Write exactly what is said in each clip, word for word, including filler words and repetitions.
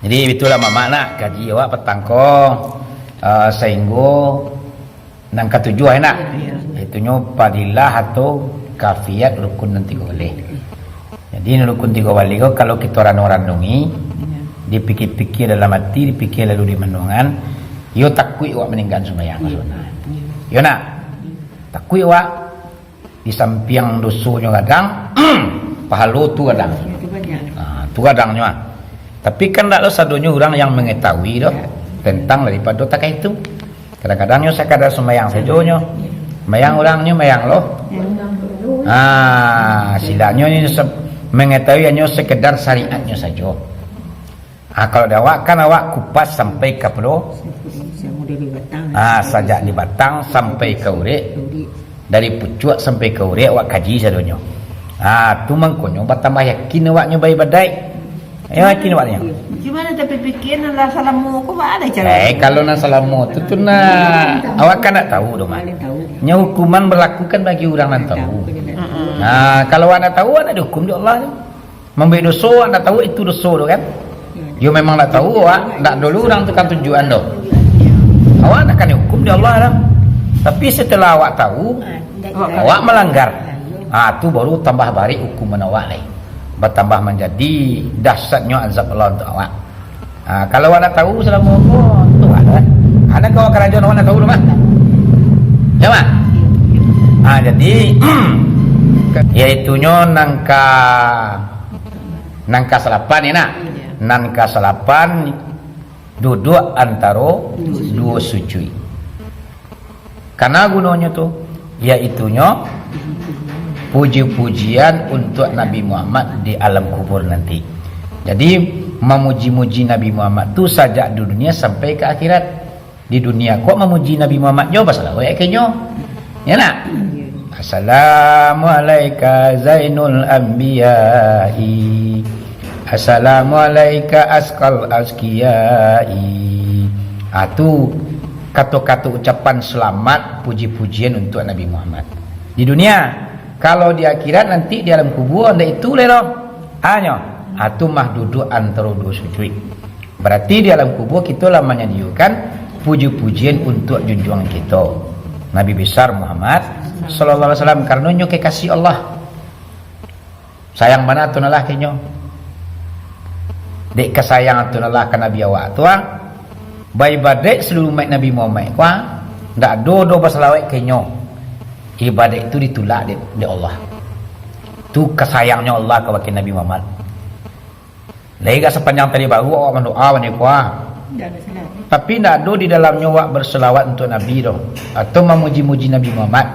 Jadi, itulah mamak nak kaji awak patang ko, eh, sainggo nan katujuah, nak. Itunyo fadilah atau kafiat rukun nan tigo baleh. Jadi, rukun tigo baleh ko, kalau kito ranung-ranungi, dipikia-pikia dalam ati, dipikia lalu di manuangan, yo takuik awak maninggaan sumbayang sabananyo. Yo, nak. Takuik awak. Di sampiang dosonyo gadang, pahalo tu gadang. Itu banyak. Ha, tu gadangnyo, ah. Tapi kan ndak lo sadonyo urang yang mangatahui doh tentang daripado takah itu. Kadang-kadang nyo sakadar sumbayang sajo nyo. Sumbayang urang nyo, sumbayang lo. Ah, silaknyo nyo se-, mangatahui hanyo sekedar syariatnyo sajo. Ah, kalau di awak kan awak kupas sampai ka pado. Ah, sajak di batang sampai ka urek, dari pucuak sampai ka urek awak kaji sadonyo. Ah, tu mangkonyo batambah yakin awaknyo baibadaik. Yo, yakin awaknyo. Cuman tapi pikia nan lah salamo ko, baa caro? Eh, kalau nan salamo tu, tu nah, awak kan ndak tahu doh, Mak. Nyo hukuman berlaku kan bagi urang nan tahu. Nah, kalau awak ndak tahu, awak ndak dihukum dek Allah tu. Mambuek doso, awak ndak tahu itu doso tu kan? Yo, memang ndak tahu, awak ndak dulu urang tukang tunjuakan tu. Awak ndak ka dihukum dek Allah tu. Tapi setelah awak tahu, awak malanggar. Ah, tu baru tambah barek hukuman awak lai. Batambah manjadi dahsyatnyo azab Allah untuk awak. Ah, kalau awak ndak tahu salamo ko, tu awak tu kan. Anak awak karajo awak ndak tahu tu mah. Yo, mah? Ah, jadi, yaitunyo nan ka, nan ka salapan ni, nak. Nan ka salapan, duduak antaro duo sujuik. Kana gunonyo tu, yaitunyo puji-pujian untuak Nabi Muhammad di alam kubur nanti. Jadi, mamuji-muji Nabi Muhammad tu sajak di dunia sampai ka akhirat. Di dunia ko mamuji Nabi Muhammad jo basalawat ka inyo. Yo nak? Assalamu alaika Zainul Anbiya'i. Assalamu alaika askal azkiyai. Ah, tu kato-kato ucapan salamat, puji-pujian untuak Nabi Muhammad. Di dunia, kalau di akhirat nanti di alam kubua, ndak itu lai doh. Hanyo, ah, tu mah duduak antaro duo sujuik. Barati di alam kubua kito lah manyadiakan puji-pujian untuak junjuangan kito, Nabi Besar Muhammad sallallahu alaihi wasallam, karano nyo kekasih Allah. Sayang bana tu nalah ka inyo. Dek kasayang tu nalah ka Nabi awak tu, ah. Baibadaik saluruh umaik Nabi Muhammad ko, ah. Ndak ado doh basalawat ka inyo. Ibadaik tu ditulak dek, dek Allah. Tu kasayangnyo Allah kabake Nabi Muhammad. Lai agak sapanjang tadi baru awak mandoa bana ko, ah. Tapi ndak ado di dalamnyo awak berselawat untuak Nabi doh, atau mamuji-muji Nabi Muhammad.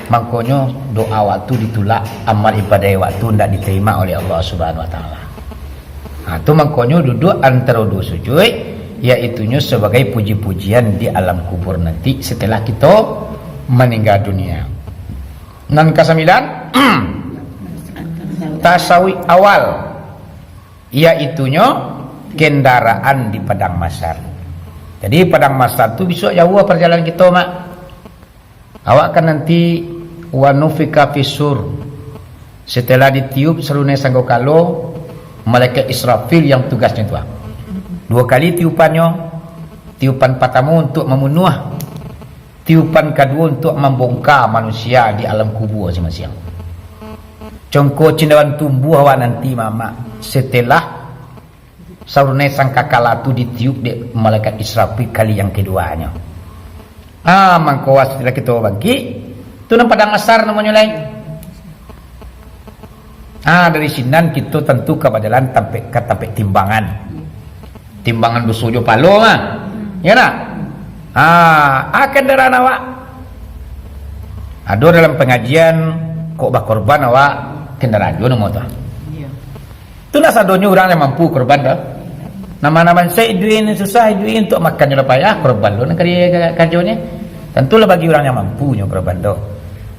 Mangkonyo doa awak tu ditulak, amal ibadah awak tu ndak diterima oleh Allah Subhanahu Wa Taala. Ha, tu mangkonyo duduak antaro duo sujuik, yaitunyo sebagai puji-pujian di alam kubur nanti setelah kito maningga dunia. Nan kasambilan, tasawik awal, yaitunyo kendaraan di padang mahsyar. Jadi, padang mahsyar tu bisuak jauah parjalanan kito, Mak. Awak kan nanti, wa nufika fis sur. Setelah ditiup sarunai sangkakalo, malaikat Israfil yang tugasnyo tu, ah. Duo kali tiupannyo, tiupan partamo untuk mamunuah, tiupan kaduo untuk mambongka manusia di alam kubua masiang-masiang. Congko cindauan tumbuah awak nanti, Mamak, setelah sarunai sangkakala tu ditiup dek malaikat Israfil kali yang keduanyo. Ah, mangko setelah kito bangkik, tu nan padang mahsyar namonyo lai. Ah, dari sinan kito tantu ka bajalan tampek, ka tampek timbangan. Timbangan doso jo palo mah. Ya nak? Ah, ah, kendaraan awak. Ado dalam pengajian, kok bakorban awak, kendaraan juo namo tu. Iya. Tu ndak sadonyo urang yang mampu korban tu. Nama-nama saya iduik ni susah, iduik ni untuk makan je lah payah, korban lo nak kari-, kerja ni. Tentulah bagi urang yang mampu nyo korban tu.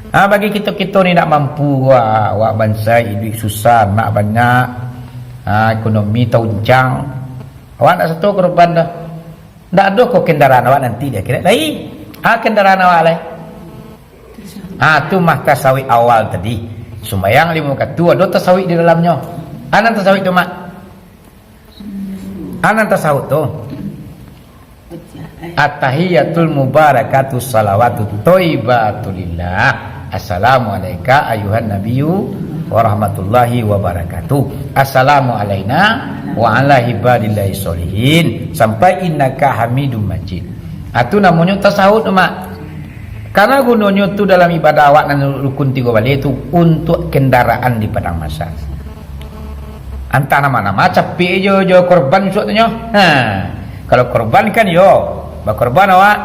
Ha, bagi kito-kito ni ndak mampu, wah, awak bansa iduik susah, anak banyak, ha, ekonomi tauncang. Awak ndak sato korban tu. Ndak ado ko kendaraan awak nanti di akhirat. Lai, ha, kendaraan awak lai. Ha, tu mah tasawik awal tadi. Sumbayang limo wakatu, ado tasawik di dalamnyo. Ha, nan tasawik tu, Mak. Anan tasawuf tu. At-tahiyatul mubarakatu salawatut thayyibatulillah. Assalamu alaika ayuhan nabiyyu warahmatullahi wabarakatuh. Assalamu alaina wa ala ibadillahi sholihin. Sampai innaka hamidum majid. Itu namonyo tasawuf, Mak. Karena gunonyo tu dalam ibadah awak nan rukun tigo baleh tu untuk kendaraan di padang mahsyar. Antah nama-nama capek jo, jo korban suaknyo. Ha. Kalau korban kan yo, bakorban awak.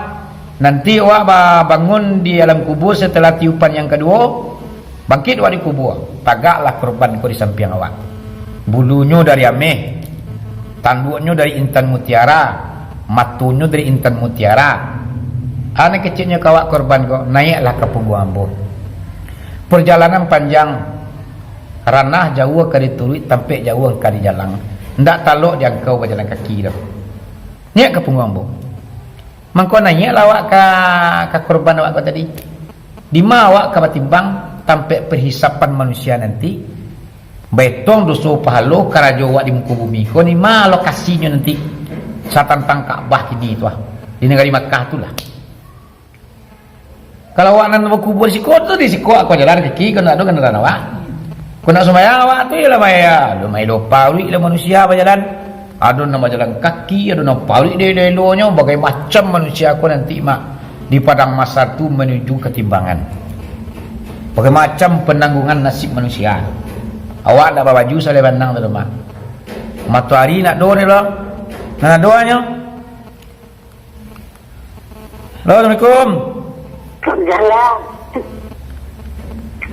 Nanti awak ba-, bangun di alam kubur setelah tiupan yang kaduo, bangkit awak di kubur. Tagaklah korban ko di sampiang awak. Bulunyo dari ameh, tanduaknyo dari intan mutiara, matonyo dari intan mutiara. Anak kecilnyo ka awak korban ko, naiklah ka pungguang ambo. Perjalanan panjang, ranah jauah ka dituruik, tampek jauah ka dijalang. Ndak talok di angkau bajalan kaki doh. Naik ka pungguang ambo. Mangko naiaklah awak ka, ka korban awak ko tadi. Dima awak ka batimbang, tampek perhisapan manusia nanti. Baetong doso pahalo karajo awak di muko bumi ko, dima lokasinyo nanti. Satantang Ka'bah kini tu ah. Di nagari Makkah tu lah. Kalau awak nan bakubua di siko tu, di siko awak jalan kaki, kok ndak ado kandaraan awak. Kok ndak sumbayang awak tu, iyolah maya. Ado maelo paruik lah manusia bajalan. Ado nan bajalan kaki, ado nan paruik di elo-elonyo. Bagai macam manusia ko nanti, Mak, di padang mahsyar tu manuju katimbangan. Bagai macam pananggungan nasib manusia. Awak ndak babaju salai bandang tu, Mak. Matoari ndak ado ni lo. Nan ado hanyo Halo, assalamualaikum. Salam.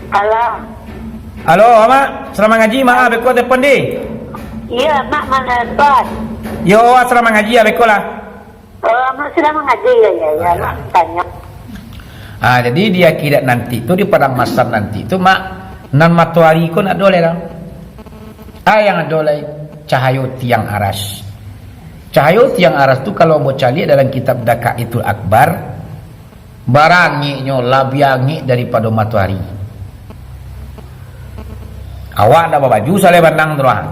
Salam. Halo, Mak. Selamat ngaji, Mak. Beko telepon di. Iya, Mak, mana tuan? Yo, selamat ngaji, ya, beko lah. Oh, Mak sudah mengaji, ya, ya, ya, Mak tanya. Ah, jadi di akhirat nanti tu, di padang mahsyar nanti tu, Mak, nan matoari ko ndak ado lai dah. Ah, yang ado lai cahayo tiang aras. Cahayo tiang aras tu, kalau ambo caliak dalam kitab Daqaiqul Akbar, barangeknyo labiah angek daripado matoari. Awak ndak babaju salai bandang tu, ah.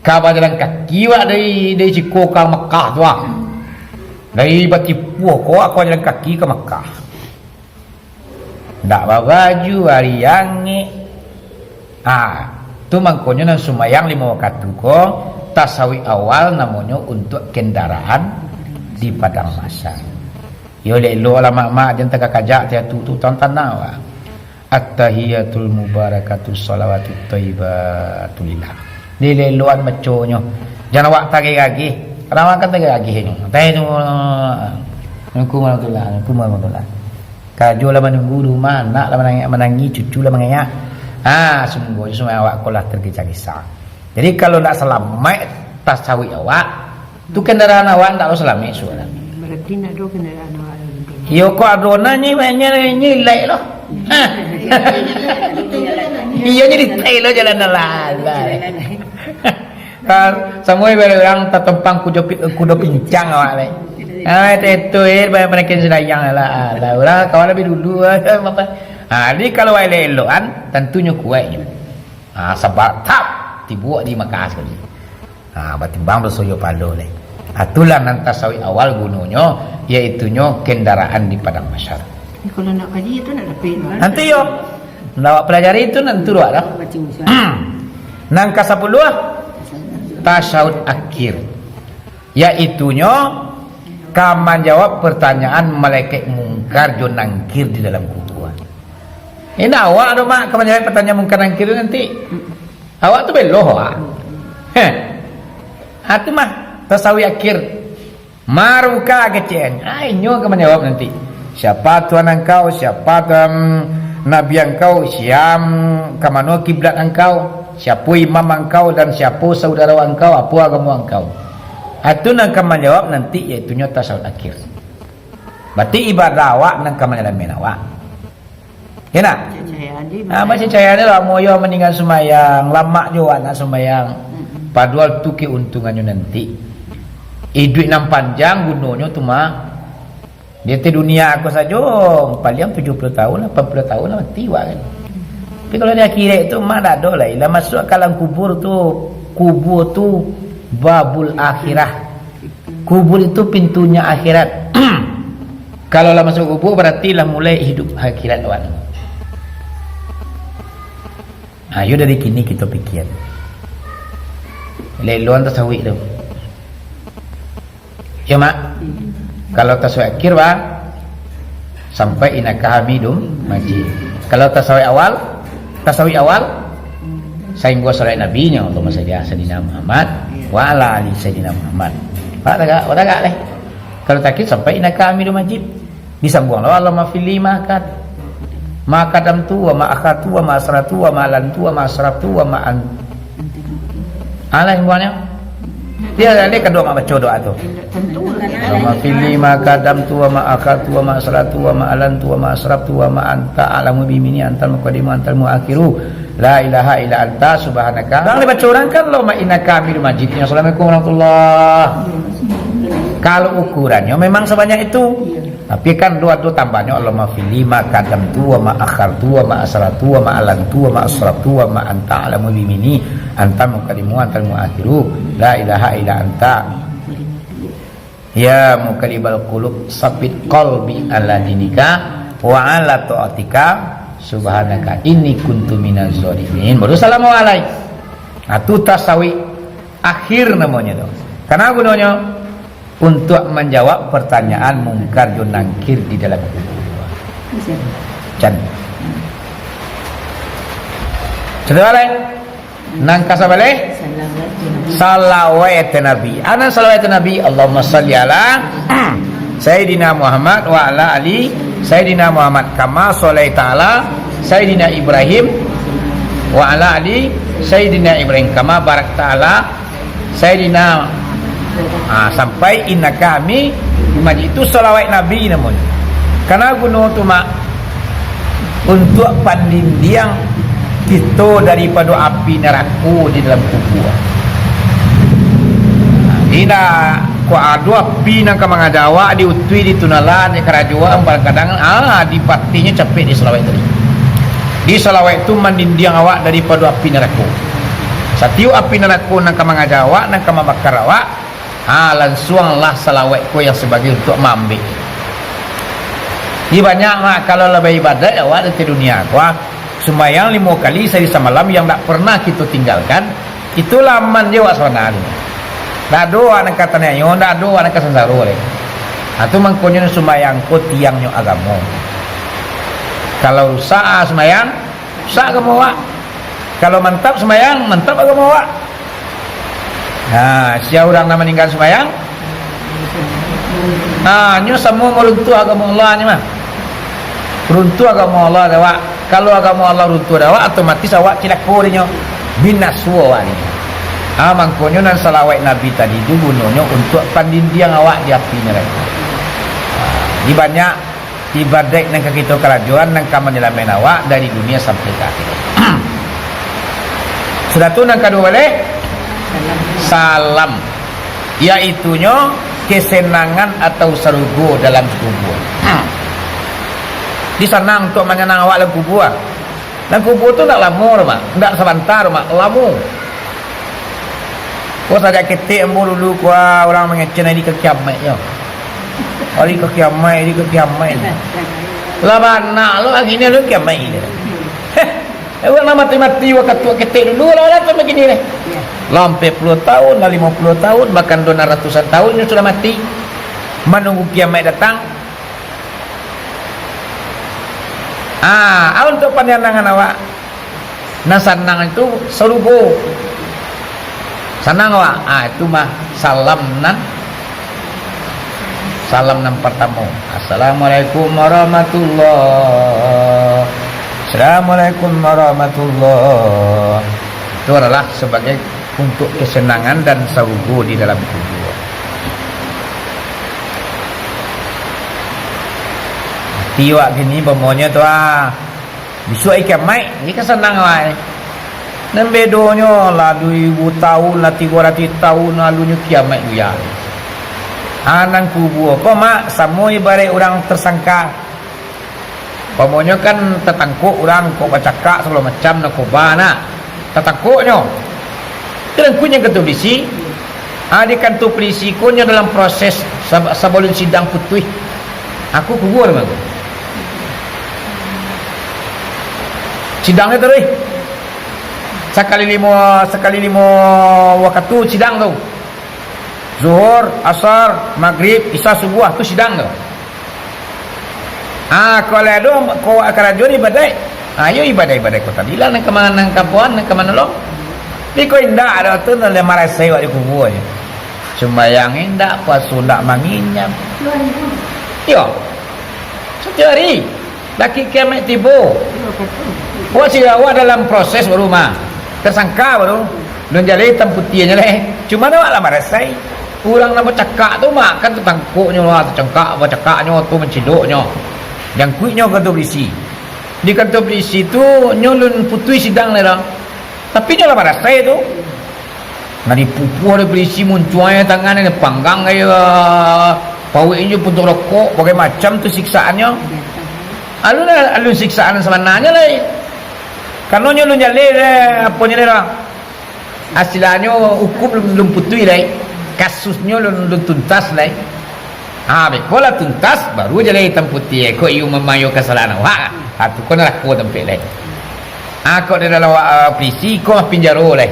Ka bajalan kaki awak dari, dari siko ka Makkah tu, ah. Dari Batipuah ko awak ka bajalan kaki ka Makkah. Ndak babaju, ari angek. Ah, tu mangkonyo nan sumbayang limo wakatu ko, tasawik awal namonyo untuak kendaraan di padang mahsyar. Yo, elok-elok lah, Mak-mak, jan takajak tiatu tu, tantanang awak. At-tahiyatul mubarakatu salawatut thayyibatulillah. Elok-elokan baconyo. Jan awak tagageh-gageh. Kadang awak kan tagageh-gageh nyo. Tah tu, Assalamualaikum warahmatullahi, Assalamualaikum warahmatullahi. Karajo lah manunggu di rumah, anak lah manangih, manangih, cucu lah mangayak. Ha, sungguahnyo sumbayang awak ko lah tergesa-gesa. Jadi, kalau ndak salamaik tasawik awak, tu kendaraan awak ndak lo salamaik sudah. Berarti ndak ado kendaraan awak lagi. Iyo, kok ado nah, nyi, nyi, nyi, nyi, ilek lo. Ha. Iyo, nyi di tai lo jalan lah. Kan, samo ibarat urang tatompang kudo pi-, kudo pincang awak lai. Ah, itu, itu, eh, banyak penakin sedayang lah. Lah, urang kawan lebih dulu, ah, apa. Ah, jadi kalau awak elok-elokan, tantunyo kuat nyo. Ah, sabab tap, tibo di Makkah sakali. Ah, batimbang doso jo pahalo lai. Ah, itulah nan tasawik awal gunonyo, yaitunyo kendaraan di padang mahsyar. Ni kalau nak kaji tu nak dapik, kan? Nanti yo. Nak awak pelajari tu nanti dulu dah. Baca usaha. Hmm. Nan kasapuluah, tasawuf akhir. Yaitunyo ka manjawab pertanyaan malaikat Mungkar jo Nangkir di dalam kubua. Indak awak tu, Mak, ka manjawab pertanyaan Mungkar Nangkir tu nanti. Awak tu beloh, awak. Heh. Ha, tu mah, tasawuf akhir. Maruka kecek. Ah, inyo ka manjawab nanti. Siapa Tuhan angkau, siapa Tuhan Nabi angkau, siam, ka mano kiblat angkau, siapo imam angkau, dan siapo saudara angkau, apo agamo angkau. Itu nan ka manjawab nanti, yaitunyo tasawuf akhir. Berarti ibadah awak nan ka manyalamaik awak. Ya nak? Cahaya ni Ah, masih cahaya ni lah, moyo mendingan sumayang, lamak jo awak nak sumayang. Mm-mm. Padahal tu keuntungannya nanti. Iduik nan panjang gunonyo tu mah. Di atas dunia ko sajo, paling tujuh puluh tahun, lapan puluh tahun lah mati awak kan. Tapi kalau di akhirat tu, mah dak ado lai. Lah masuk ka dalam kubur tu, kubur tu Babul akhirah. Kubur itu pintunya akhirat. Kalau lah masuk kubur, berarti lah mulai hidup akhirat awak. Ayo dari kini kita pikir. Lelon tasawik tu. Ya, Mak? Kalau tasawik akhir, bah, sampai innaka hamidum majid. Kalau tasawik awal, tasawik awal, sainggo salawat Nabi nyo, Allahumma salli ala Sayyidina Muhammad wa ala ali Sayyidina Muhammad. Pak tagak, pak tagak leh. Kalau takhir sampai innaka hamidum majid. Disambuang lo, Allahumma fili ma kad. Ma kadamtu wa ma akhatu wa ma asratu wa ma alantu wa ma asraftu wa ma an-, Alah, imbuannya. Dia ada kedua mak baca doa tu. Allahumma fili ma kadamtu wa ma akhatu wa ma asratu wa ma alantu wa ma asraftu wa ma anta a'lamu bimini antal muqaddimu antal muakhiru. La ilaha illa anta subhanaka. Kalau dibaca orang kan, Allahumma innaka hamidum majid. Assalamualaikum warahmatullahi. Kalau ukurannya memang sebanyak itu. Tapi kan doa tu tambahnya, Allahumma fili ma kadamtu wa ma akhartu wa ma asrartu wa ma alantu wa ma asraftu wa ma anta a'lamu bimini anta muqaddimu antal muakhiru. La ilaha illa anta. Ya muqallibal qulub sabbit qalbi ala dinika wa ala taatika subhanaka inni kuntu minaz zalimin. Baru salamu alaik. Nah, tu tasawik akhir namanya tu. Karena gunanya untuk menjawab pertanyaan mungkar jo nangkir di dalam kubur. Can. Sudah balik? Nang ka sabaleh? Salawat Nabi. Ana salawat Nabi. Allahumma salli ala Sayyidina Muhammad wa ala ali Sayyidina Muhammad kama sallaita ala Sayyidina Ibrahim wa ala ali Sayyidina Ibrahim kama barakta ala Sayyidina, ah, sampai innaka hami-, majid tu salawat Nabi namonyo. Kana guno tu, Mak, untuak pandindiang kito daripado api narako di dalam kubua. Indak, kok ado api nan ka mangaja awak, diutui, ditunalan, dikarajoan, kadang-kadang, ah, dipatihnyo capek di salawat tadi. Di salawat tu mandindiang awak daripado api narako. Satiok api narako nan ka mangaja awak, nan ka mambakar awak, ha, lansuanglah salawat ko yang sabagai untuak maambiak. Jadi banyak, Mak, kalau lah baibadaik awak di dunia ko, ah, sumbayang limo kali sahari samalam yang ndak pernah kito tinggalkan, itulah aman jo awak sabananyo. Ndak ado awak nan ka taniayo, ndak ado awak nan ka sansaro lai. Ha, tu mangkonyo sumbayang ko tiangnyo agamo. Kalau rusak, ah, sumbayang, rusak agamo awak. Kalau mantap sumbayang, mantap agamo awak. Nah, sia urang nan maninggal sumbayang, nah, nyo samo maruntuah agamo Allah nyo mah. Runtuah agamo Allah dek awak. Kalau agamo Allah runtuah dek awak, otomatis awak cilako dek nyo. Binaso awak dek nyo. Ah, mangkonyo nan salawat Nabi tadi tu gunonyo untuak pandindiang awak di api narako. Di banyak ibadaik nan ka kito karajoan, nan ka manyalamaik awak dari dunia sampai ka akhirat. Sudah tu, nan kaduo baleh, salam, yaitunyo kesenangan atau sarugo dalam kubua. Di sanang untuak manyanang awak dalam kubua. Dalam kubua tu ndak lamo doh, Mak. Ndak sabanta doh, Mak. Lamo. Ko sajak ketek ambo dulu, kua urang mangecek ari ka kiamaik nyo. Ari ka kiamaik, ari ka kiamaik. Lah bana lo, ari ni lo kiamaik. Heh, urang lah mati-mati wakatu ketek dulu, lah, lah sampai kini ni. Lah ampek puluah tahun, lah limo puluah tahun, bahkan duo ratusan tahun nyo sudah mati. Manunggu kiamaik datang. Ah, aun tu pandangan awak. Nan sanang itu sarugo. Sanang awak. Ah, itu mah salam nan, salam nan partamo. Assalamualaikum warahmatullah. Assalamualaikum warahmatullah. Itu adalah sebagai untuk kesenangan dan sarugo di dalam kubur. Tiwak kini bamonyo tu ah. Bisuak ari kiamaik, jadi ka sanang lai. Nan bedonyo lah duo ribu tahun, lah tigo ratuih tahun, lalunyo kiamaik buya. Anang kubua ko, Mak, samo ibaraik urang tasangka. Umpamonyo kan tatangkok urang kok bacakak sagalo macam, narkoba nak. Tatangkoknyo. Itu nan kunyang ka taudisi. Ah, di kantua pulisi ko nyo dalam proses sab-, sabalun sidang putuih. Aku kubua tu, Bang. Sidang ni taruih. Sakali limo, sakali limo wakatu sidang tu. Zuhur, Asar, Magrib, Isya, Subuah tu sidang tu. Ah, kalau ado ko karajo di ibadaik. Ah, yo ibadaik-ibadaik ko tadi lah, nan ka ma-, nan ka buan, nan ka manolong. Tapi ko indak ado tu, nan lah marasai wak di kubua je. Sumbayang indak, puaso indak manginyam. Yo. Satiok ari. Laki kiamaik tibo. Wak si awak dalam proses baru mah. Tasangka baru. Lun jaleh itam putiahnyo leh. Cuma awak lah marasai. Urang nan bacakak tu mah kan tatangkoknyo lah, tacangkak, bacakaknyo tu manciloknyo. Jangkuiknyo kantua pulisi. Di kantua pulisi tu, nyo lun putuih sidang leh dah. Tapi nyo lah marasai tu. Nah, dipupuah dek pulisi, muncuang tangan, dipanggang aja pauiknyo puntung rokok, bagai macam tu siksaannyo. Alun, alun siksaan sabananyo lai. Karano nyo lun jaleh, apo nyo leh dah. Istilahnyo, hukum lun, lun putuih lai. Kasusnyo lun, lun tuntas lai. Ha, beko lah tuntas, baru jaleh itam putiah. Kok iyo mamayo kasalahan awak. Ha, tu ko narako tampek lai. Ha, kok di dalam, ah, pulisi, kok pinjaro lai.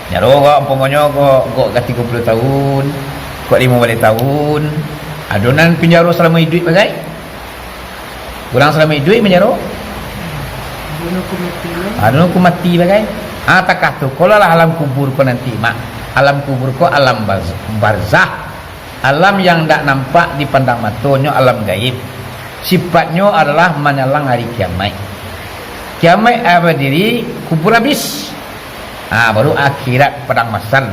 Pinjaro kok, umpomonyo kok, kok ka tigo puluah tahun, kok limo baleh tahun. Ado nan pinjaro salamo iduik bagai. Urang salamo iduik manjaro. Ado nan hukum mati bagai. Ah, takah tu, kalau lah alam kubur ko nanti, mak. Alam kubur ko alam barz-, barzah. Alam yang ndak nampak dipandang mato, nyo alam gaib. Sifatnyo adalah manyalang hari kiamaik. Kiamaik badiri, kubur abih. Ah, baru akhirat padang mahsyar.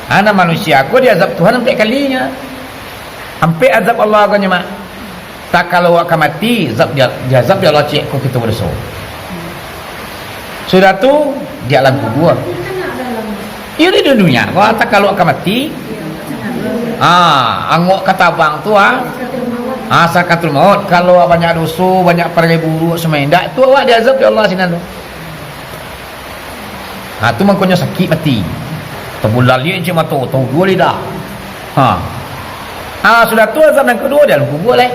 Ah, nan manusia ko diazab Tuhan ampek kalinyo. Ampek azab Allah ko nyo, mak. Takalo awak ka mati, azab di, diazab dek Allah ciek ko kito badoso. Sudah tu, di alam kubur. Iyo, di dunia ko, takalo awak ka mati, ah, angok ka tabang tu, ah. Ah, sakaratul maut. Kalau awak banyak doso, banyak parebuek buruak, samo indak, tu awak diazab dek Allah sinan tu. Ha, tu mangkonyo sakik mati. Tabulaliak cik mato, tau duo lidah. Ha. Ha, sudah tu azab nan kaduo di alam kubur lai.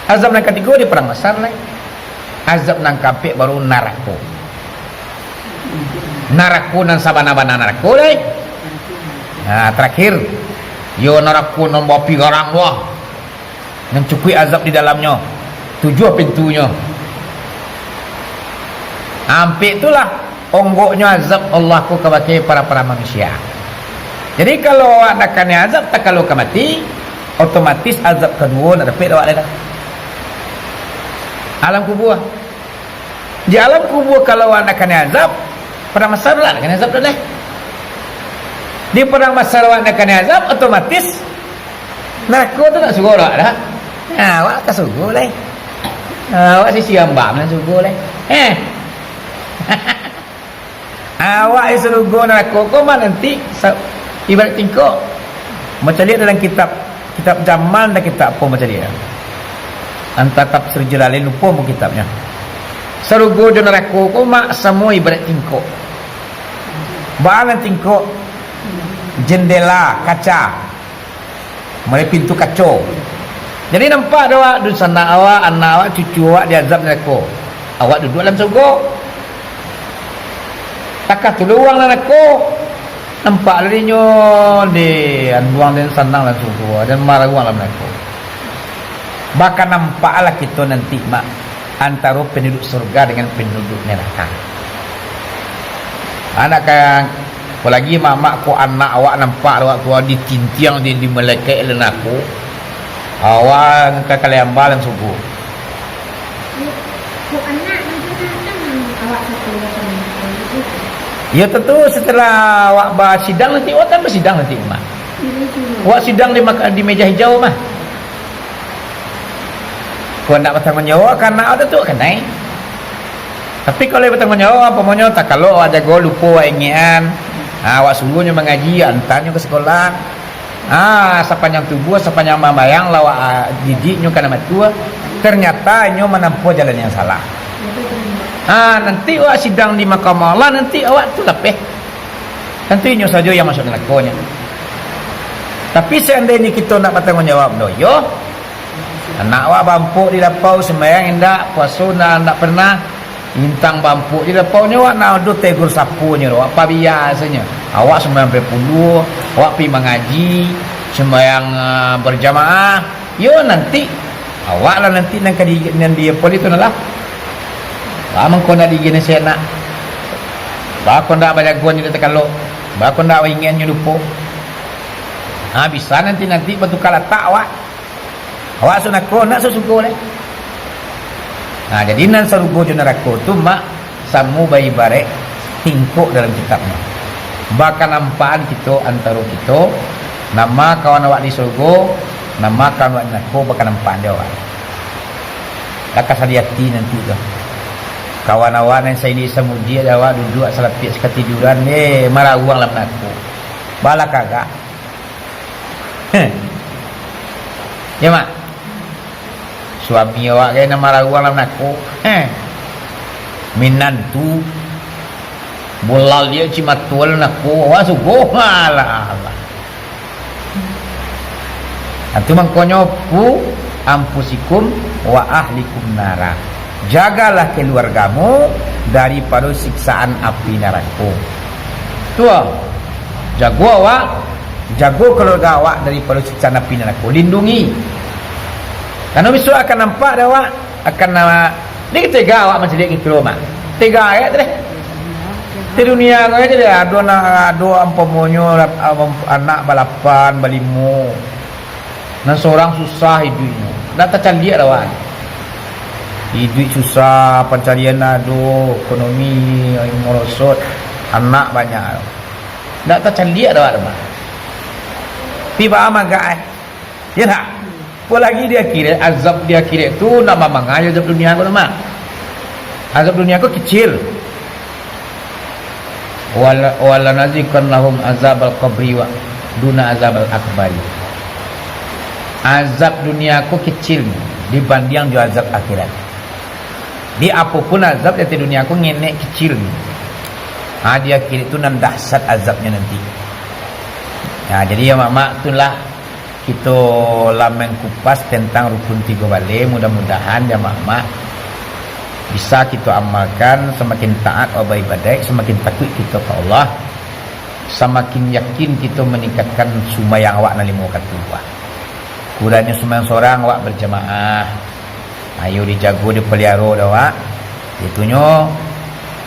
Azab nan katigo di padang mahsyar lai. Azab nan kaampek baru narako. Narako nan sabana-bana narako lai. Ha, tarakhir. Yo narako nan baapi garang tu lah. Nan cukuik azab di dalamnyo, tujuah pintunyo. Ampek tu lah onggoknyo azab Allah ko kabake para-para manusia. Jadi, kalau awak ndak kanai azab takalo ka mati, otomatis azab kaduo ndak dapek dek awak lai dah. Alam kubur. Di alam kubur, kalau awak ndak kanai azab, padang mahsyar lah ndak kanai azab doh lai. Di padang mahsyar awak ndak kanai azab, otomatis narako tu ndak suruah awak dah. Nah, awak ka suruah lai. Nah, awak sisi ambam nan suruah lai. Eh. Awak di suruah narako ko mah nanti sa-, ibarat tingkok. Macaliak dalam kitab Kitab Jamal dan kitab apo macam dia. Antah Tafsir Jalalain, lupo pun kitabnyo. Sarugo jo narako ko mak samo ibarat tingkok. Baa nan tingkok? Jendela, kaca. Mulai pintu kaco. Jadi nampak dek awak, dunsanak awak, anak awak, cucu awak diazab narako. Awak duduak dalam sarugo. Takah tu luruang narako. Nampak lah dinyo, di anduang den sanang lah suruah, den marawang lah manako. Bahkan nampaklah kito nanti, mak, antaro penduduk surga dengan penduduk neraka. Anak kan, apalagi mak-mak ko anak awak nampak awak tu ditintiang di, di malaikat lah nako. Awak ka kalian balan subuh. Kok anak nanti kan awak satu macam itu. Ya, tentu setelah awak basidang nanti, awak kan basidang nanti, Mak. Iya, iya. Awak sidang di maka-, di meja hijau, mah. Kok nak bertanggung jawab, kan nak ada tu, kan, eh? Tapi kalau bertanggung jawab, umpamanya tak kalau awak jago lupo, awak ingetan, ha, awak suruhnyo mangaji, antarnyo ke sekolah. Ah, sapanjang tubuah, sapanjang mambayang lah awak, ah, didiknyo ka nan batua, ternyata inyo manampuah jalan yang salah. Ah, nanti awak sidang di mahkamah Allah, nanti awak tu lapeh. Tantu inyo sajo yang masuk narako nyo. Tapi seandainyo kito ndak batangguang jawab doh, yo, anak awak barampok di lapau, sumbayang indak, puaso ndak, ndak pernah, intang barampok di lapau nyo, awak ndak ado tegur sapo nyo doh, awak pabiasanyo. Awak sumbayang ampek puluah, awak pai mangaji, sumbayang, ah, berjamaah, yo nanti, awak lah nanti nan ka di, nan di apo tu lah. Ba mangko ndak diigian nasihat nak. Ba ko ndak bajago nyo di takalok. Ba ko ndak baingat nyo lupo. Ha, bisa nanti-nanti batuka latak awak. Awak masuk narako, ndak masuk sarugo lai. Nah, jadi nan sarugo jo narako tu, mak, samo baibaraik tingkok dalam kitabnyo. Bakanampaan kito antaro kito, nan ma kawan awak di sarugo, nan ma kawan awak di narako, bakanampaan di awak. Lah ka sadiah ati nanti tu. Kawan awak nan saini samudiak jo awak duduak salapiak sakatiduran, eh, marauang lah manako. Balakagak. Heh. Ya, Mak? Suami awak kan nan marauang lah manako. Heh. Minantu. Bolal dia cimato lah manako. Wah, sugoh. Alah, alah. Nah, tu mangkonyo, "Ku anfusikum wa ahlikum nara." Jagalah keluargamu daripado siksaan api narako. Tu, jago awak, jago keluarga awak daripado siksaan api narako. Lindungi. Karano bisuak akan nampak dek awak, akan na-, ni tega awak mancaliak kito, Mak. Tega ayat tu deh. Di dunia ko aja deh, ado na-, ado umpomonyo, anak balapan, balimo. Nan surang susah iduiknyo. Ndak tacaliak dek awak. Iduik susah, pancarian ado, ekonomi marosot, anak banyak. Ndak tacaliak dek awak tu, Mak. Tapi baa mangko, eh? Ya ndak? Apolai di akhirat, azab di akhirat tu ndak mamangah jo azab dunia ko, Mak. Azab dunia ko kicil. Wala-, walanuzikannahum azabal qabri wa duna azabal akbari. Azab dunia ko kicil dibandiang jo azab akhirat. Di apo pun azab di ateh dunia ko ngenek kicil. Ha, di akhirat tu nan dahsyat azabnyo nanti. Ha, jadi ya, Mak-mak, tu lah kito lah mangkupas tentang rukun tigo baleh. Mudah-mudahan ya, Mak-mak, bisa kito amalkan, samakin taat awak baibadaik, samakin takuik kito ka Allah, samakin yakin kito maningkatkan sumbayang awak nan limo wakatu. Kurangnyo sumbayang sorang, awak berjamaah. Ayo dijago, dipaliaro dek awak. Itunyo,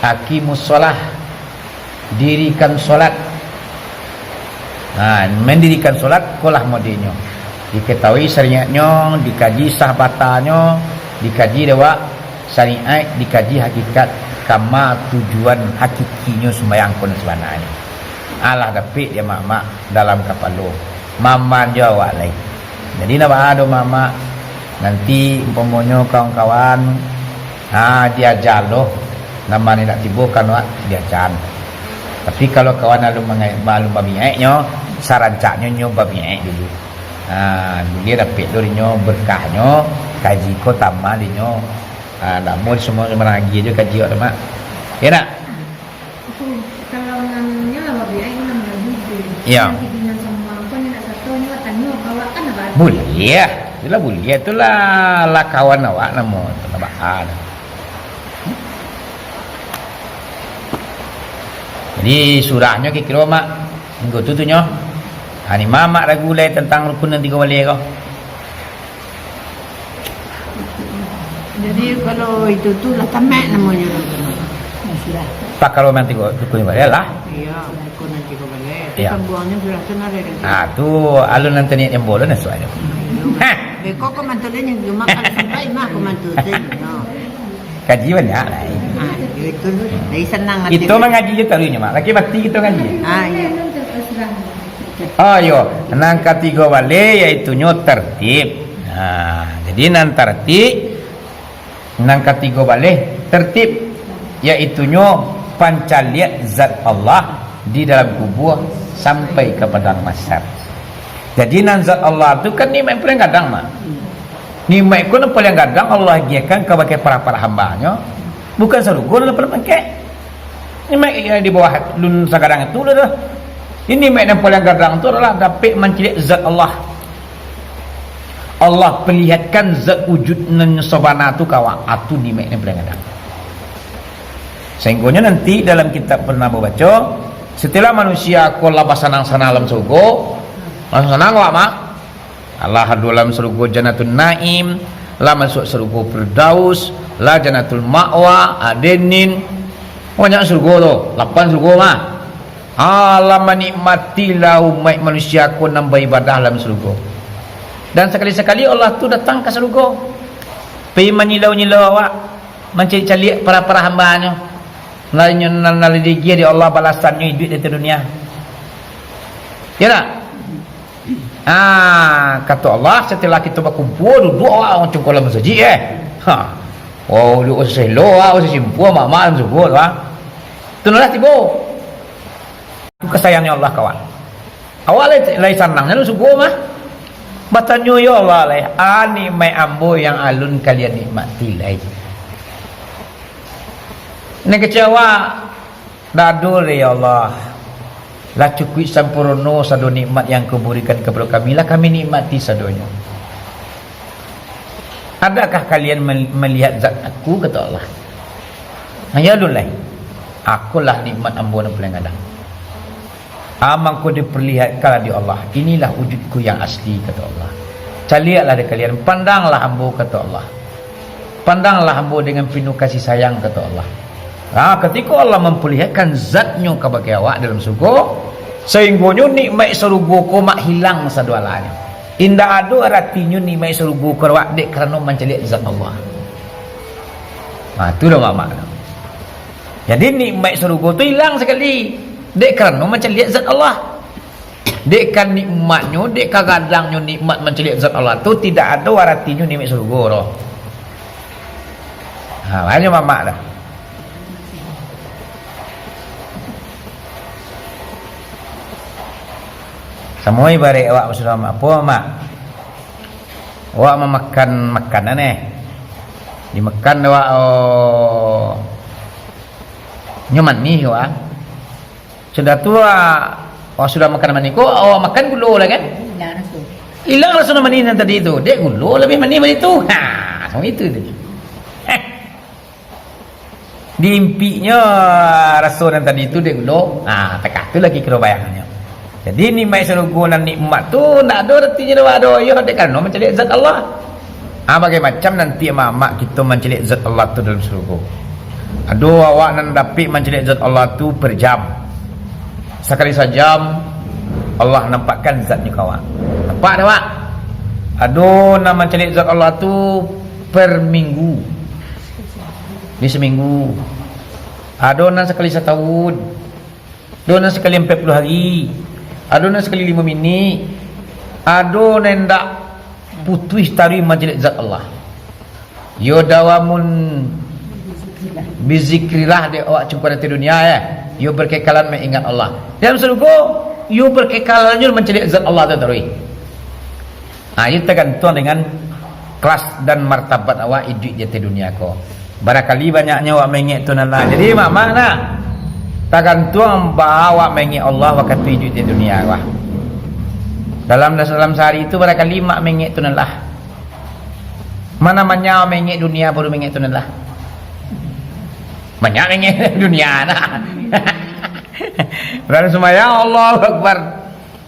aqimus shalah, dirikan solat. Nah, mandirikan solat, ko lah modenyo. Diketahui syariatnyo, dikaji sah batalnyo, dikaji dek awak syariat, dikaji hakikat, kama tujuan hakikinyo sumbayang ko nan sabananyo. Alah dapek dek mak-mak dalam kapalo. Maman jo awak lai. Jadi, ndak baa doh mak-mak. Nanti, umpomonyo kawan-kawan, ha, diaja lo. Nan ma nan indak tibo kan awak diaja. Tapi, kalau kawan alun mangai-, alun bamiaiknyo, sarancaknyo nyo bamiaik dulu. Ha, buliah dapek lo dinyo berkahnyo, kaji ko tama dinyo. Ha, ndak mau semua managih jo kaji awak tu, Mak. Ya ndak? Aku, kalau nan nyo lah babiak, ini nan babi tu. Iya. Nanti dengan sama apa ni nak satu ni lah tanya, awak kan ada. Buliah. Itulah buliah, itulah lah kawan awak namo tu, lah baa tu. Jadi surahnyo kiro-kiro, Mak, minggu tu tu nyo. Ha, ni Mak ragu lai tentang rukun nan tigo baleh ko. Jadi, kalau itu tu lah tamat namonyo. Sudah. Pakaro nan tigo, rukun tigo baleh lah. Iya, rukun nan tigo baleh. Iya. Pambuangnyo sudah tu nari kan. Ah, tu alun nan taniak yang boleh nasuak tu. Hah. Beko ko mantu le nyo, cuma kalau sampai mah ko mantu tu. Kaji banyak lah. Ah, itu tu. Dari senang hati. Itu mangaji je taruihnyo, Mak. Laki mati kita ngaji. Ah, iya. Oh, iyo. Nan katigo baleh, yaitunyo tertib. Nah, jadi nan tertib, nan katigo baleh, tertib, yaitunyo pancaliak zat Allah di dalam kubur sampai ka padang mahsyar. Jadi, nan zat Allah tu kan nikmat paling gadang, Mak. Nikmat ko nan paling gadang Allah agiahkan kabake para-para hamba-Nyo. Bukan sarugo lah paling pangkek. Nikmat yang di bawah lun sagadang tu lah tu. Ini nikmat yang paling gadang tu adalah dapek mancaliak zat Allah. Allah perlihatkan zat wujud nan sabana tu ka awak. Ah, tu nikmat yang paling gadang. Sahinggonyo nanti dalam kitab pernah babaco, setelah manusia ko lah basanang-sanang alam sarugo, lah sanang awak mah. Alah ado alam sarugo Jannatul Naim, lah masuak sarugo Firdaus, lah Jannatul Ma'wa, Adenin. Banyak sarugo tu, lapan sarugo mah. Alah manikmatilah umaik manusia ko nan baibadah dalam sarugo. Dan sakali-sakali Allah tu datang ka sarugo. Pai manyilau-nyilau awak, mancaliak-caliak parah-parah hamba-Nyo. Lainyo nan, nan lah diagiah dek Allah balasannyo iduik di ateh dunia. Ya tak? Ah, kato Allah, setelah kito bakumpua, duduak awak urang cungkolan masajik, eh. Ha. Oh, duduak saselo, ah, sasimpua, mamak, syukur, ah. Tu lah tibo. Tu kasayangannyo Allah, kawan. Awak lai, lai sanang, lalu syukur mah. Batanyo, "Ya Allah, lai, ah, nikmat ambo yang alun kalian nikmati lai." Nan kecewa, Dak ado lai, ya Allah. Lah cukuik sampurno sado nikmat yang Kau burikan kapado kami, lah kami nikmati sadonyo. Adakah kalian mel-, melihat zat Aku, kato Allah. Nah, ya alun lai. Akolah nikmat ambo nan paling gadang. Ah, mangko diperlihatkanlah di Allah. Inilah wujud-Ku yang asli, kato Allah. Caliaklah di kalian, pandanglah ambo, kato Allah. Pandanglah ambo dengan pinuh kasih sayang, kato Allah. Ha, katiko Allah mamperlihatkan zat-Nyo kabake awak dalam sarugo, sahinggonyo nikmat sarugo ko mak hilang sadoalahnyo. Indak ado aratinyo nikmat sarugo ko awak dek karano mancaliak zat Allah. Ha, tu dah mamak. Jadi nikmat sarugo tu hilang sakali dek karano mancaliak zat Allah. Dek ka nikmatnyo, dek ka gadangnyo nikmat mancaliak zat Allah tu, tidak ado aratinyo nikmat sarugo tu. Ha, banyak mamak dah. Samo ibarat awak sudah ma-, apo, Mak? Awak mamakan makanan, eh. Dimakan awak, oh, nyo manih awak. Sudah tu, ah, oh, sudah makan manih ko, oh, makan gulo lah kan? Hilang raso. Hilang raso manih nan tadi tu. Dek gulo labiah manih dari tu. Ha, samo itu tu. Diimpiknyo raso nan tadi tu dek gulo. Ha, takah tu lagi kiro bayangannyo. Jadi nikmat sarugo nan nikmat tu ndak ado aratinyo doh, ado yo dek karano mancaliak zat Allah. Ah, bagai macam nanti mamak kito mancaliak zat Allah tu dalam sarugo. Ado awak nan dapik mancaliak zat Allah tu per jam. Sakali sajam, Allah nampakkan zat-Nyo ka awak. Nampak dek awak? Ado nan mancaliak zat Allah tu per minggu. Di saminggu. Ado nan sakali satahun. Ado nan sakali ampek puluah hari, ado nan sakali limo minik, ado nan indak putuih taruih mancaliak zat Allah. Yo dawamun bizikrillah dek awak cungkuan ateh dunia, ya. Yo berkekalan maingat Allah. Dalam sarugo, yo berkekalannyo mancaliak zat Allah tu taruih. Ha, itu tagantuang dengan kelas dan martabat awak iduik di ateh dunia ko. Barakali banyaknyo awak maingek tu nan lah. Jadi, mamak nah, tagantuang baa awak maingek Allah wakatu iduik di dunia ko. Dalam, dalam sahari tu barakali mak maingek tu nan lah. Mana banyak maingek dunia baru maingek tu nan lah. Banyak maingek dunia nah. Dalam sumbayang, Allahu Akbar.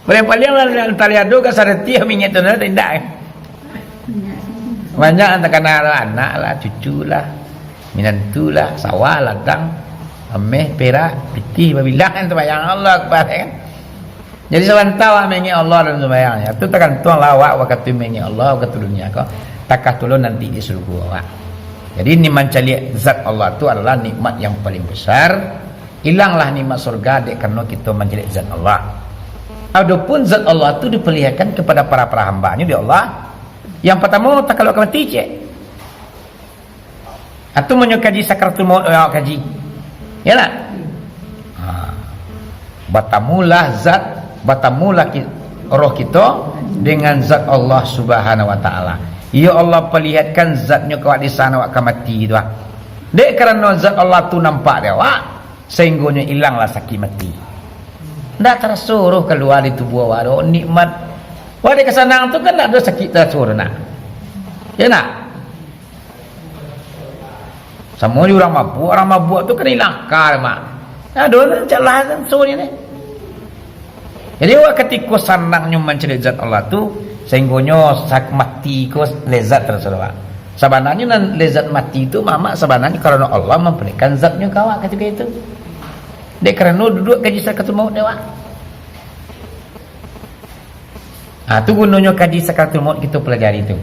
Paling-paling lah, antari ado ka sareti minyak tu, nah, indak. Banyak nan takana lah, anak lah, cucu lah, minantu lah, sawah, ladang, ameh, perak, pitih, babilang, nan sumbayang Allah Akbar, kan. Jadi, sabanta awak maingek Allah dalam sumbayang, ya. Tu tagantuang lah awak wakatu maingek Allah, wakatu dunia ko, takah tulun nanti di sarugo awak. Jadi, ni mancaliak zat Allah tu adalah nikmat yang paling besar. Ilanglah nikmat surga dek karano kito mancaliak zat Allah. Adopun zat Allah tu diperlihatkan kepada para-para hamba-Nyo dek Allah. Yang partamo, takalua ka mati, cek. Atau manyo kaji sakaratul maut, awak kaji. Ya tak? Ha. Batamulah zat, batamulah ki-, roh kito dengan zat Allah Subhanahu Wa Taala. Ya Allah, perlihatkan zat-Nyo ka awak di saat awak ka mati tu, ah. Dek karano zat Allah tu nampak dek awak, Sainggonyo ilanglah sakik mati. Ndak taraso doh kalua di tubuah awak doh, nikmat. Wah, dek kasanang tu kan ndak ado sakik taraso doh, nak. Ya, nak? Samo jo urang mabuak, urang mabuak tu kan ilang akal, Mak. Nah, doh, cak lah kan so ni, ni. Jadi, awak katiko sanangnyo mancaliak zat Allah tu, sainggonyo sak-, mati ko lezat taraso, Pak. Sabananyo nan lezat mati tu, Mamak, sabananyo karano Allah mampaliakkan zatnyo ka awak katiko itu. Dek karano duduak kaji sakaratul maut dek awak. Ha, tu gunonyo kaji sakaratul maut kito palajari tu.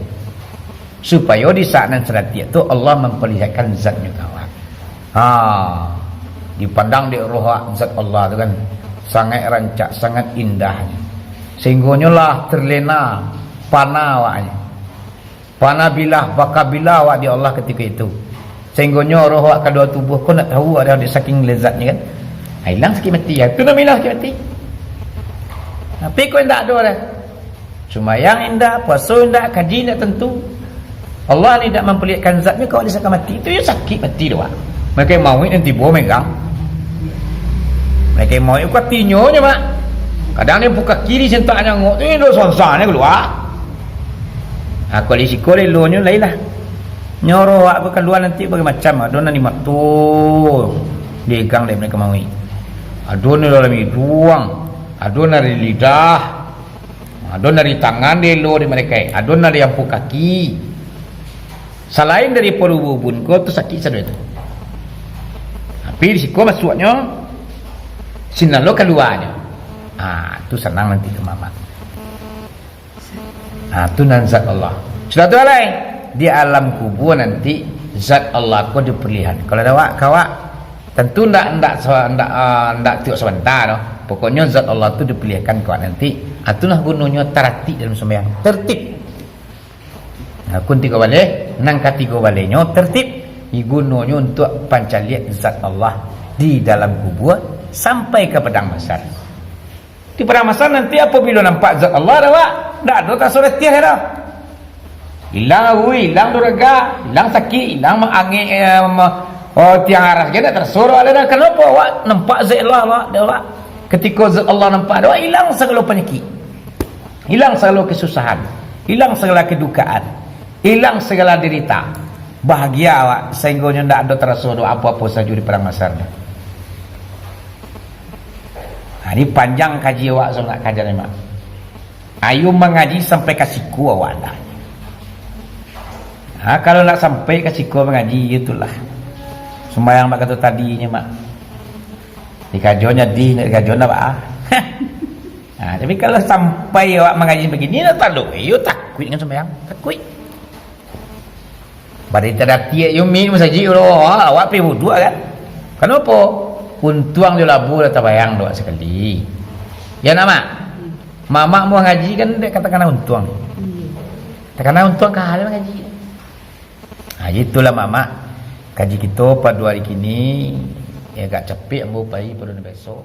Supayo di saat nan salatiak tu, Allah mampaliakkan zatnyo ka awak. Ha, dipandang dek roh awak zat Allah tu kan, sangaik rancak, sangaik indah. Sainggonyo lah terlena, pana awaknyo. Pana bilah, bakabilah awak di Allah katiko itu. Sainggonyo roh awak kaduo tubuah ko ndak tahu ado dek saking lezatnyo kan. Ha, ilang sakik mati, ha, tu namo ilang sakik mati. Tapi ko indak ado dah. Sumbayang indak, puaso indak, kaji indak tantu. Allah ni indak mampaliakkan zatnyo ka awak di saat mati. Tu yo sakik mati tu, Pak. Malaikat mauik nan tibo megang. Malaikat mauik ko katinyo nyo, Pak. Kadang nyo buka kiri sentak nyangok tu, nyo do sonsangnyo kalua. Ha, kok di siko lelonyo lain lah. Nyo roh awak ko kalua nanti bagai macam. Ado nan di mato, diegang dek malaikat mauik. Ado nan dalam iduang. Ado nan dari lidah. Ado nan dari tangan dielo dek malaikat, ado nan dari ampu kaki. Salain dari paru bubun ko tu sakik sado tu. Tapi di siko masuaknyo, sinan lo kaluanyo. Ah, tu sanang nanti tu, Mamak. Ah, tu nan zat Allah. Sudah tu alai, di alam kubua nanti zat Allah ko dipaliakan. Kalau ado awak, ka awak, tantu ndak, ndak sa-, ndak, ah, ndak tiok sabanta doh. Pokoknyo zat Allah tu dipaliakan ka awak nanti. Ah, tu nah gunonyo taratik dalam sumbayang. Tertib. Nah, rukun tigo baleh, nan katigo balehnyo tertib. Gunonyo untuak pancaliak zat Allah di dalam kubua sampai ka padang mahsyar. Di padang mahsyar nanti, apabilo nampak zat Allah dah, Wak, ndak ado taraso letih dah. Ilang aruih, ilang duraga, ilang sakik, ilang ma-, angek, eh, ma-, oh, tiang aras ge ndak taraso doh. Kanapo, Wak? Nampak zat Allah, Wak, dah, Wak. Katiko zat Allah nampak dah, Wak, ilang sagalo panyakik. Ilang sagalo kasusahan. Ilang sagalo kadukaan. Ilang sagalo darita. Bahagia awak, sainggonyo ndak ado taraso doh apo-apo sajo di padang mahsyar. Ha, ni panjang kaji awak, sangaik kaji ni, Mak. Ayo mangaji sampai ka siko awak dah. Ha, kalau ndak sampai ka siko mangaji, itulah. Sumbayang bak kato tadinyo, Mak. Dikajo jadi, ndak dikajo ndak baa. Ha, tapi kalau sampai awak mangaji bagini, ndak tahu, iyo takuik dengan sumbayang. Takuik. Bari tadatiak yo mik masajik tu, awak pai wuduak kan? Kanapo? Untuang jo labo lah tabayang dek awak sakali. Ya nak, Mak? Mamak mau ngaji kan dek ka takana untuang. Iya. Takana untuang ka hal ngaji. Ha, itulah, Mamak. Kaji kito pado hari kini, ya, agak capek ambo pai pado nan biaso.